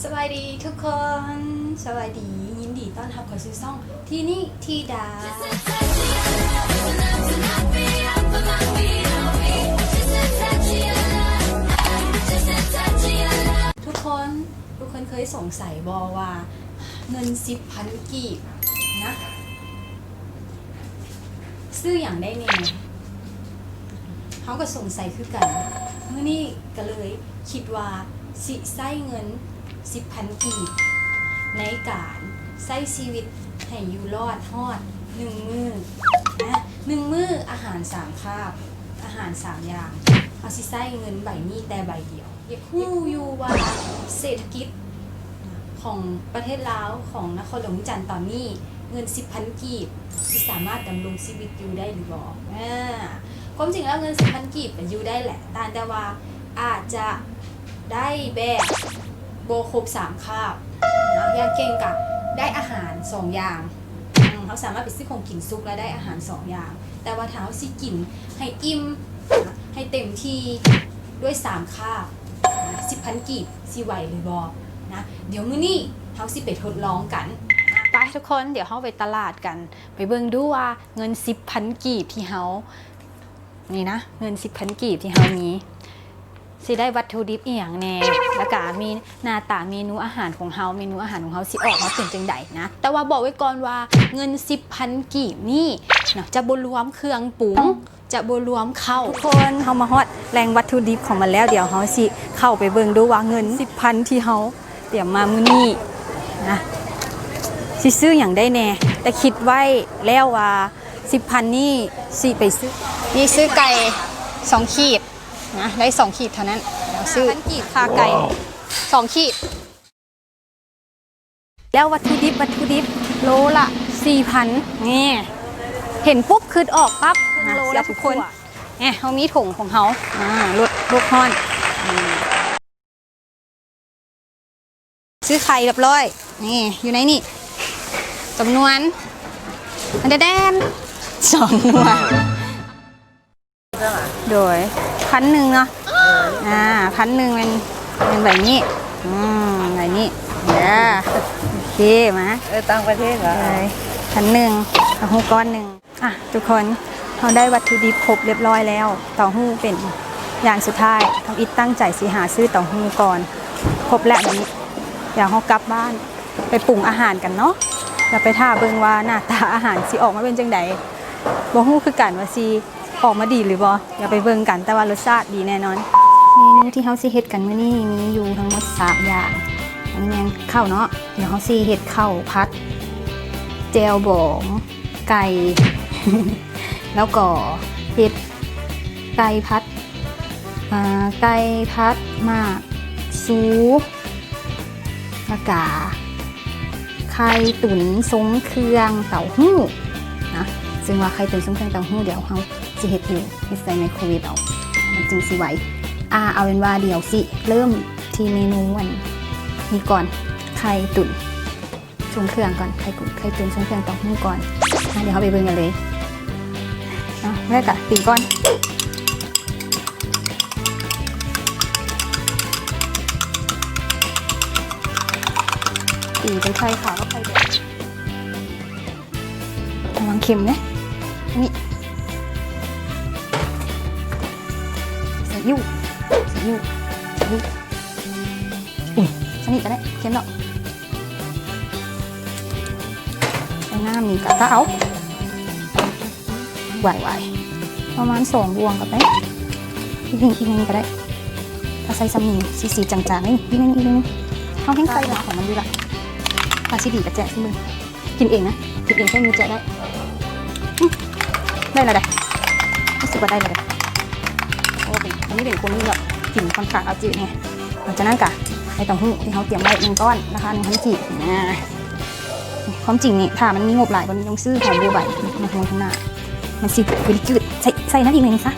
ສະບາຍດີທຸກຄົນ ສະບາຍດີ ຍິນດີຕ້ອນຮັບເຂົ້າສູ່ຊ່ອງ ທີ່ນີ້ທີ່ດາ ທຸກຄົນ ທຸກຄົນເຄີຍສົງໄສບໍ່ວ່າເງິນສິບພັນກີບນະ ຊື້ຫຍັງໄດ້ແດ່? ເຮົາກໍສົງໄສຄືກັນ. ມື້ນີ້ກໍເລີຍຄິດວ່າຊິໃຊ້ເງິນສິບພັນກີບ ໃນການໃຊ້ຊີວິດໃຫ້ຢູ່ລອດຮອດໜຶ່ງມື້ນະ ໜຶ່ງມື້ອາຫານສາມຄາບ ອາຫານສາມຢ່າງ ເຮົາຊິໃຊ້ເງິນໃບນີ້ແຕ່ໃບດຽວ. ຢາກຮູ້ຢູ່ວ່າເສດຖະກິດຂອງປະເທດລາວ ຂອງນະຄອນຫຼວງວຽງຈັນຕອນນີ້ ເງິນສິບພັນກີບຊິສາມາດດຳລົງຊີວິດຢູ່ໄດ້ຫຼືບໍ່? ອາ ຄວາມຈິງແລ້ວເງິນສິບພັນກີບກໍຢູ່ໄດ້ແຫຼະ ຕ່າງແຕ່ວ່າອາດຈະໄດ້ແບບບໍ່ຄົບສາມຄາບນະ ຢ່າງເກັ່ງກະໄດ້ອາຫານສອງຢ່າງ ເຮົາສາມາດໄປຊື້ຂອງກິນສຸກ ແລະ ໄດ້ອາຫານສອງຢ່າງ ແຕ່ວ່າຖ້າເຮົາຊິກິນໃຫ້ອີ່ມ ໃຫ້ເຕັມທີ່ດ້ວຍສາມຄາບ ສິບພັນກີບຊິໄຫວຫຼືບໍ່ນະ? ດຽວມື້ນີ້ເຮົາຊິໄປທົດລອງກັນ. ໄປທຸກຄົນ ດຽວເຮົາໄປຕະຫຼາດກັນ ໄປເບິ່ງດູວ່າເງິນສິບພັນກີບທີ່ເຮົາ ນີ້ນະ ເງິນສິບພັນກີບທີ່ເຮົາມີ ຊິໄດ້ວັດຖຸດິບອີ່ຫຍັງແດ່ ແລ້ວກະມີໜ້າຕາເມນູອາຫານຂອງເຮົາ ເມນູອາຫານຂອງເຮົາຊິອອກມາເປັນຈັ່ງໃດນະ. ແຕ່ວ່າບອກໄວ້ກ່ອນວ່າເງິນສິບພັນກີບນີ້ນະ ຈະບໍ່ລວມເຄື່ອງປຸງ ຈະບໍ່ລວມເຂົ້າ. ທຸກຄົນ ເຮົາມາຮອດແຫຼ່ງວັດຖຸດິບຂອງມັນແລ້ວ ດຽວເຮົາຊິເຂົ້າໄປເບິ່ງດູວ່າເງິນສິບພັນທີ່ເຮົາຕຽມມາມື້ນີ້ນະ ຊິຊື້ຫຍັງໄດ້ແດ່. ແຕ່ຄິດໄວ້ແລ້ວວ່າສິບພັນນີ້ຊິໄປຊື້ ນີ້ຊື້ໄກ່ສອງຂີດ ນະ ໄດ້ສອງຂີດເທົ່ານັ້ນ ເຮົາຊື້ ຫ້າພັນກີບຄ່າໄກ່ສອງຂີດ. ແລ້ວວັດຖຸດິບ ວັດຖຸດິບ ໂລລະສີ່ພັນ ນີ້ ເຫັນປຸບຄຶດອອກປັບນະ ໂລລະທຸກຄົນ. ແນ່ ເຮົາມີຖົງຂອງເຮົາ ອາ ລົດ ລົດຮ້ອນ ອືມ ຊື້ໄຂ່ຮຽບຮ້ອຍ ນີ້ ຢູ່ໃນນີ້ ຈຳນວນ ແດນ ສອງໜ່ວຍ ໂດຍ ພັນໜຶ່ງເນາະ ອາ ພັນໜຶ່ງແມ່ນ ແມ່ນໃບນີ້ ອືມ ໃບນີ້ ເອີ ໂອເຄ ມາ ເອີ ຕ່າງປະເທດຫວາ ເອີ ພັນໜຶ່ງ ເອົາຮູ້ກ້ອນໜຶ່ງ. ອ່ະ ທຸກຄົນ ເຮົາໄດ້ວັດຖຸດິບຄົບຮຽບຮ້ອຍແລ້ວ ເຕົ້າຫູ້ເປັນຢ່າງສຸດທ້າຍ ທຳອິດຕັ້ງໃຈຊິຫາຊື້ເຕົ້າຫູ້ກ່ອນ ຄົບແລ້ວບັດນີ້ ດຽວເຮົາກັບບ້ານໄປປຸງອາຫານກັນເນາະ ແລ້ວໄປຖ້າເບິ່ງວ່າໜ້າຕາອາຫານຊິອອກມາເປັນຈັ່ງໃດ ບໍ່ຮູ້ຄືກັນວ່າຊິອອກມາດີຫຼືບໍ່ ດຽວໄປເບິ່ງກັນ ແຕ່ວ່າລົດຊາດດີແນ່ນອນ. ເມນູທີ່ເຮົາຊິເຮັດກັນມື້ນີ້ມີຢູ່ທັງໝົດສາມຢ່າງ ອັນນີ້ແມ່ນເຂົ້າເນາະ ດຽວເຮົາຊິເຮັດເຂົ້າຜັດແຈ່ວບອງ ໄກ່ ແລ້ວກໍເຮັດໄກ່ຜັດ ອ່າ ໄກ່ຜັດໝາກຊູ ແລ້ວກະໄຂ່ຕຸນຊົງເຄື່ອງເຕົ້າຫູ້ນະ ເຊິ່ງວ່າໄຂ່ຕຸນຊົງເຄື່ອງເຕົ້າຫູ້ ດຽວເຮົາຊິເຮັດເອງ ເຮັດໃສ່ໄມໂຄເວຟເອົາ ມັນຈຶ່ງຊິໄວ. ອ່າ ເອົາເປັນວ່າດຽວຊິເລີ່ມທີ່ເມນູອັນນີ້ກ່ອນ ໄຂ່ຕຸນ ຊົງເຄື່ອງກ່ອນ ໄຂ່ກຸນ ໄຂ່ຕຸນຊົງເຄື່ອງເຕົ້າຫູ້ກ່ອນ ມາ ດຽວເຮົາໄປເບິ່ງກັນເລີຍເນາະ ແລ້ວກະຕີກ່ອນ ຕີເປັນໄຂ່ຂາວກັບໄຂ່ແດງ ລະວັງເຂັມເດ້ ນີ້ ໃສ່ຢູ່ ໃສ່ຢູ່ ໃສ່ຢູ່ ອຸ້ຍ ຊະນິດກໍໄດ້ ເຄັມແລ້ວ ໃສ່ນ້ຳນີ້ກະຕາເອົາ ໄວໆ ປະມານສອງບ່ວງກໍໄດ້ ອີກໜຶ່ງ ອີກໜຶ່ງກໍໄດ້ ຖ້າໃສ່ຊ່ຳນີ້ ສີໆ ຈາງໆ ນີ້ ອີກໜຶ່ງ ອີກໜຶ່ງ ເຮົາແຮ່ງໃສ່ຫຼາຍຂອງມັນຢູ່ລະ ຖ້າຊິດີກໍແຈະຊິເບິ່ງ ກິນເອງນະ ກິນເອງໃຊ້ມືແຈະໄດ້ ອືມ ໄດ້ລະໄດ໋ ຮູ້ສຶກວ່າໄດ້ລະໄດ໋ ໂອ້ ເປັນ ອັນນີ້ເປັນຄົນທີ່ແບບກິນຄ່ອນຂ້າງເອົາຈື່ແນ່ ຫຼັງຈາກນັ້ນກະໃສ່ເຕົ້າຫູ້ທີ່ເຮົາຕຽມໄວ້ໜຶ່ງກ້ອນ ລາຄາໜຶ່ງພັນກີບ ອາ ຄວາມຈິງນີ້ ຖ້າມັນມີງົບຫຼາຍກວ່ານີ້ ຕ້ອງຊື້ຫອມບົວໃບມາໂຮຍຂ້າງໜ້າ ມັນຊິບໍ່ໄດ້ຈືດ ໃສ່ ໃສ່ນັ້ນອີກໜ້ອຍໜຶ່ງຊະ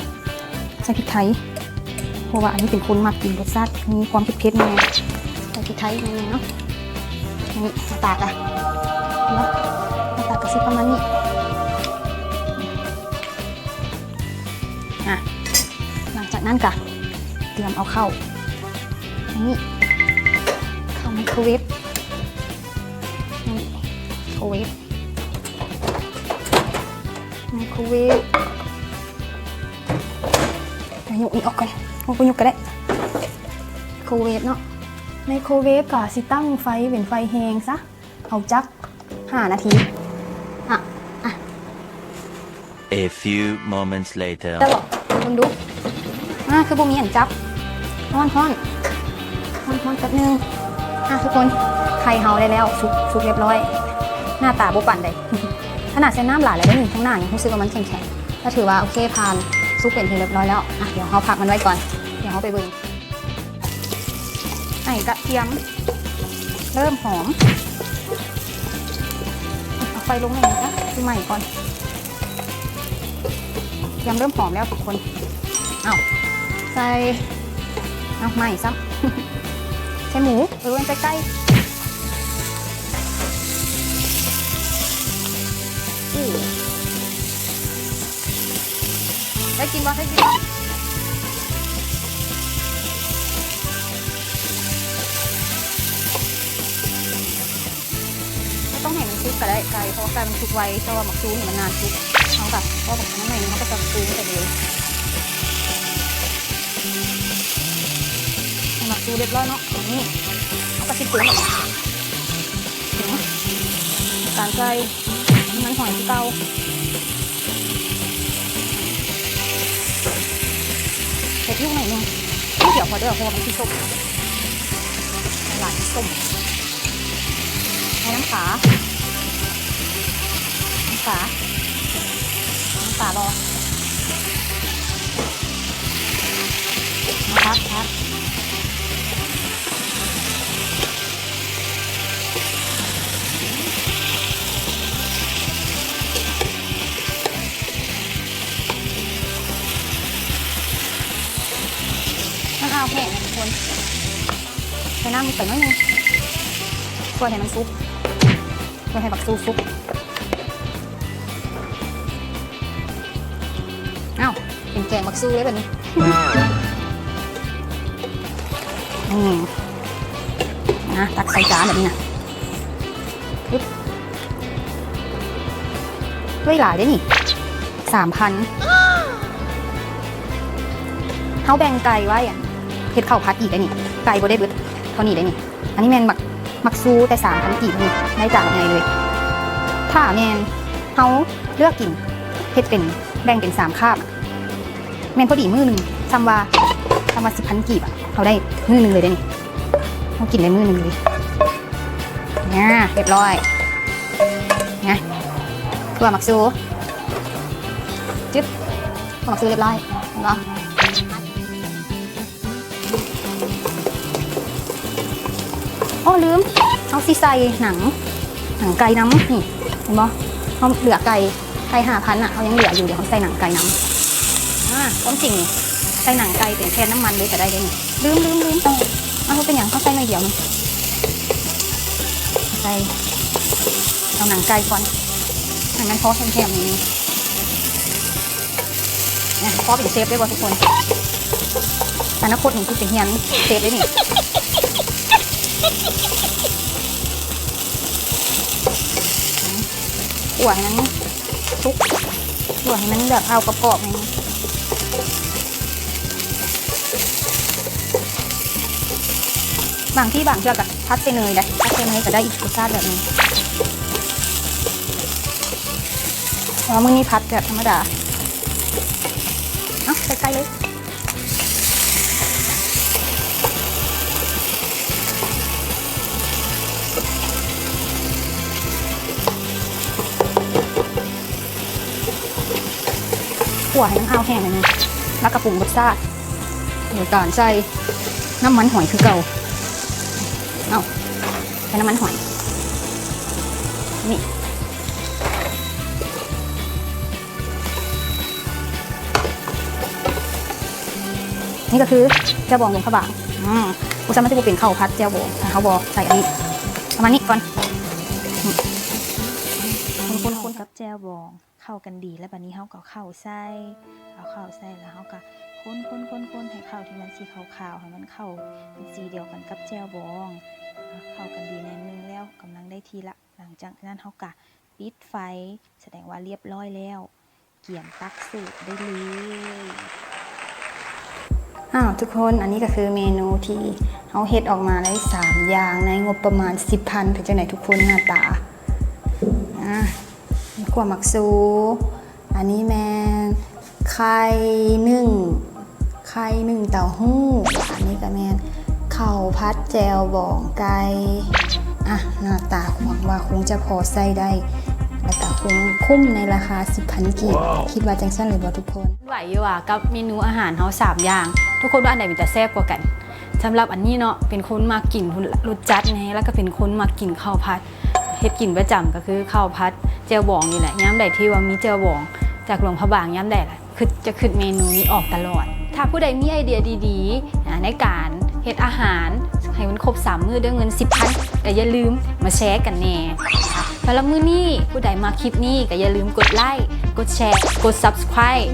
ໃສ່ພິກໄທ ເພາະວ່າອັນນີ້ເປັນຄົນມັກກິນລົດຊາດມີຄວາມເຜັດໆ ແດ່ ໃສ່ພິກໄທໜ້ອຍໜຶ່ງເນາະ ອັນນີ້ໜ້າຕາກະເນາະ ໜ້າຕາກະຊິປະມານນີ້ ອ່ະ ຫຼັງຈາກນັ້ນກະຕຽມເອົາເຂົ້າ ອັນນີ້ ເຂົ້າມັນ ໂຄເວຟ ໄມໂຄເວຟ ໄມໂຄເວຟ ດຽວຍົກນີ້ອອກກ່ອນ ໂອ້ ບໍ່ຍົກກໍໄດ້ ໄມໂຄເວຟເນາະ ໄມໂຄເວຟກໍຊິຕັ້ງໄຟເປັນໄຟແຮງຊະ ເອົາຈັກຫ້ານາທີ ອະ ອະ. A few moments later. ແລ້ວບໍ່ ເບິ່ງດູ ອາ ຄືບໍ່ມີອັນຈັບ ຮ້ອນໆ ຮ້ອນໆ ແປັບໜຶ່ງ ອາ ທຸກຄົນ ໄຂ່ເຮົາໄດ້ແລ້ວ ສຸກ ສຸກຮຽບຮ້ອຍ ໜ້າຕາບໍ່ປານໃດ ຂະໜາດໃສ່ນ້ຳຫຼາຍແລ້ວເດ້ນີ້ ຂ້າງໜ້າຍັງຮູ້ສຶກວ່າມັນແຂງໆ ກໍຖືວ່າໂອເຄ ຜ່ານ ສຸກເປັນທີ່ຮຽບຮ້ອຍແລ້ວ ອາ ດຽວເຮົາພັກມັນໄວ້ກ່ອນ ດຽວເຮົາໄປເບິ່ງ. ໄອກະທຽມເລີ່ມຫອມ ເອົາໄຟລົງໜ້ອຍໜຶ່ງຊະ ຄືໄໝ້ກ່ອນ ກະທຽມເລີ່ມຫອມແລ້ວທຸກຄົນ ເອົາ ໃສ່ ເອົາ ໄໝ້ຊ້ຳ ໃສ່ໝູ ເອີ ໃສ່ໄກ່ ອື ເຄີຍກິນບໍ່? ເຄີຍກິນບໍ່? ບໍ່ຕ້ອງໃຫ້ມັນສຸກກໍໄດ້ໄກ່ ເພາະວ່າໄກ່ມັນສຸກໄວ ແຕ່ວ່າໝາກຊູນີ້ມັນນານສຸກ ເຮົາກໍ ພໍໝາກຊູໜ້ອຍໜຶ່ງ ເຮົາກໍຈະປຸງໃສ່ເລີຍ ໝາກຊູຮຽບຮ້ອຍເນາະ ນີ້ ເຮົາກໍຊິປຸງ ການໃສ່ ນ້ຳມັນຫອຍຄືເກົ່າ ເຮັດຢູ່ໜ້ອຍໜຶ່ງ ນິດດຽວພໍເດີ ເພາະວ່າມັນຊິສົ້ມ ຫຼາຍຊິສົ້ມ ໃສ່ນ້ຳປາ ນ້ຳປາ ນ້ຳປາບໍ່ ຜັກ ຜັກ. ມັນອາວແຫ້ງນະທຸກຄົນ ໃສ່ນ້ຳລົງໄປໜ້ອຍໜຶ່ງ ຊ່ວຍໃຫ້ມັນສຸກ ເພື່ອໃຫ້ບັກຊູສຸກ ອ້າວ ເປັນແກງບັກຊູເລີຍບາດນີ້ ອືມ ນະ ຕັກໃສ່ຈານແບບນີ້ນະ ປຶບ ເຮີ້ຍ ຫຼາຍເດ້ນີ້ ສາມພັນ ເຮົາແບ່ງໄກ່ໄວ້ ອັນ ເຮັດເຂົ້າຜັດອີກໄດ໋ນີ້ ໄກ່ບໍ່ໄດ້ເບິດເທົ່ານີ້ໄດ໋ນີ້. ອັນນີ້ແມ່ນໝາກ ໝາກຊູ ແຕ່ສາມພັນກີບນີ້ ໄດ້ຈານບັກໃຫຍ່ເລີຍ. ຖ້າແມ່ນເຮົາເລືອກກິນ ເຮັດເປັນ ແບ່ງເປັນສາມຄາບ ແມ່ນພໍດີມື້ໜຶ່ງ ສ່ຳວ່າ ສ່ຳວ່າສິບພັນກີບ ເຮົາໄດ້ມື້ໜຶ່ງເລີຍເດ້ນີ້ ເຮົາກິນໄດ້ມື້ໜຶ່ງເລີຍ. ອ່າ ຮຽບຮ້ອຍ ນະ ຂົ້ວໝາກຊູ ຈຶບ ຂົ້ວໝາກຊູຮຽບຮ້ອຍ ເຫັນບໍ່? ໂອ້ ລືມ ເຮົາຊິໃສ່ໜັງ ໜັງໄກ່ນຳ ນີ້ ເຫັນບໍ່? ເຮົາເຫຼືອໄກ່ ໄກ່ຫ້າພັນນະ ເຮົາຍັງເຫຼືອຢູ່ ດຽວເຮົາໃສ່ໜັງໄກ່ນຳ. ອາ ຄວາມຈິງນີ້ ໃສ່ໜັງໄກ່ເປັນແທນນ້ຳມັນເລີຍກໍໄດ້ເດ້ນີ້. ລືມ ລືມ ລືມ ເອົາ ບໍ່ເປັນຫຍັງ ເຮົາໃສ່ໜ້ອຍດຽວໜຶ່ງ ໃສ່ ເອົາໜັງໄກ່ກ່ອນ ໃຫ້ມັນພໍແຮມໆ ນີ້. ນະ ພໍເປັນເຊຟໄດ້ບໍ່ທຸກຄົນ? ອະນາຄົດນີ້ຄືເປັນຮຽນເຊຟເດ້ນີ້. ຂົ້ວໃຫ້ມັນສຸກ ຂົ້ວໃຫ້ມັນແບບເອົາກອບໆ ໃຫ້ ບາງທີ່ບາງເທື່ອກໍຜັດໃສ່ເນີຍໄດ໋ ຜັດໃສ່ເນີຍກໍໄດ້ອີກລົດຊາດແບບໜຶ່ງ. ແຕ່ວ່າມື້ນີ້ຜັດແບບທຳມະດາ ເອົາ ໃສ່ໄກ່ເລີຍ ຂົ້ວໃຫ້ມັນຄາວແຫ້ງໜ້ອຍໜຶ່ງ ແລ້ວກໍປຸງລົດຊາດ ໂດຍການໃສ່ນ້ຳມັນຫອຍຄືເກົ່າ. ເອົາ ໃສ່ນ້ຳມັນຫອຍ ນີ້ ນີ້ກໍຄືແຈ່ວບອງຫຼວງພະບາງ. ອືມ ບໍ່ຊັ້ນມັນຊິບໍ່ເປັນເຂົ້າຜັດແຈ່ວບອງ ຖ້າເຮົາບໍ່ໃສ່ອັນນີ້ ປະມານນີ້ກ່ອນ. ອືມ ຄົນໆໆ ກັບແຈ່ວບອງ ເຂົ້າກັນດີ ແລ້ວບາດນີ້ເຮົາກໍເອົາເຂົ້າໃສ່ ເອົາເຂົ້າໃສ່ ແລ້ວເຮົາກໍຄົນໆໆໆ ໃຫ້ເຂົ້າທີ່ມັນສີຂາວໆ ໃຫ້ມັນເຂົ້າເປັນສີດຽວກັນກັບແຈ່ວບອງ ເຂົ້າ ທີ່ລະ ຫຼັງຈາກນັ້ນເຮົາກະປິດໄຟ ສະແດງວ່າລຽບຮ້ອຍແລ້ວ ກຽມຕັກເສີບໄດ້ເລີຍ. ອ້າວ ທຸກຄົນ ອັນນີ້ກໍຄືເມນູທີ່ເຮົາເຮັດອອກມາໄດ້ສາມຢ່າງໃນງົບປະມານສິບພັນ ເປັນຈັ່ງໃດທຸກຄົນ ໜ້າຕາ? ອາ ມີຂົ້ວໝາກຊູ, ອັນນີ້ແມ່ນໄຂ່ໜຶ້ງ ໄຂ່ໜຶ້ງເຕົ້າຫູ້, ອັນນີ້ກໍແມ່ນເຂົ້າຜັດແຈ່ວບອງໄກ່. ອະ ໜ້າຕາຫວັງວ່າຄົງຈະພໍໃຊ້ໄດ້ ແລ້ວກໍຄົງຄຸ້ມໃນລາຄາສິບພັນກີບ. ຄິດວ່າຈັ່ງຊັ້ນເລີຍບໍ່ທຸກຄົນ? ໄຫວຢູ່ວ່າກັບເມນູອາຫານເຮົາສາມຢ່າງ ທຸກຄົນວ່າອັນໃດເປັນຕາແຊບກວ່າກັນ? ສຳລັບອັນນີ້ເນາະ ເປັນຄົນມັກກິນ ລົດຈັດແນ່ ແລ້ວກໍເປັນຄົນມັກກິນເຂົ້າຜັດ ເຮັດກິນປະຈຳກໍຄືເຂົ້າຜັດແຈ່ວບອງນີ້ແຫຼະ. ຍາມໃດທີ່ວ່າມີແຈ່ວບອງຈາກຫຼວງພະບາງຍາມໃດລະ ຄຶດ ຈະຄຶດເມນູນີ້ອອກຕະຫຼອດ. ຖ້າຜູ້ໃດມີໄອເດຍດີໆ ອາ ໃນການເຮັດອາຫານໃຫ້ມັນຄົບສາມມື້ດ້ວຍເງິນສິບພັນ ກໍຢ່າລືມມາແຊກັນແນ່. ສຳລັບມື້ນີ້ ຜູ້ໃດມັກຄລິບນີ້ກໍຢ່າລືມກົດໄລ້ ກົດແຊ ກົດ Subscribe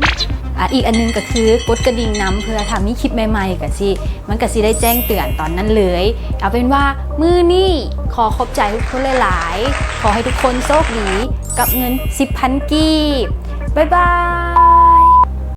ອາ ອີກອັນໜຶ່ງກໍຄືກົດກະດິ່ງນຳ ເພື່ອຖ້າມີຄລິບໃໝ່ໆ ກໍຊິ ມັນກໍຊິໄດ້ແຈ້ງເຕືອນຕອນນັ້ນເລີຍ. ເອົາເປັນວ່າມື້ນີ້ຂໍຂອບໃຈທຸກຄົນຫຼາຍໆ ຂໍໃຫ້ທຸກຄົນໂຊກດີກັບເງິນສິບພັນກີບ. ບາຍບາຍ.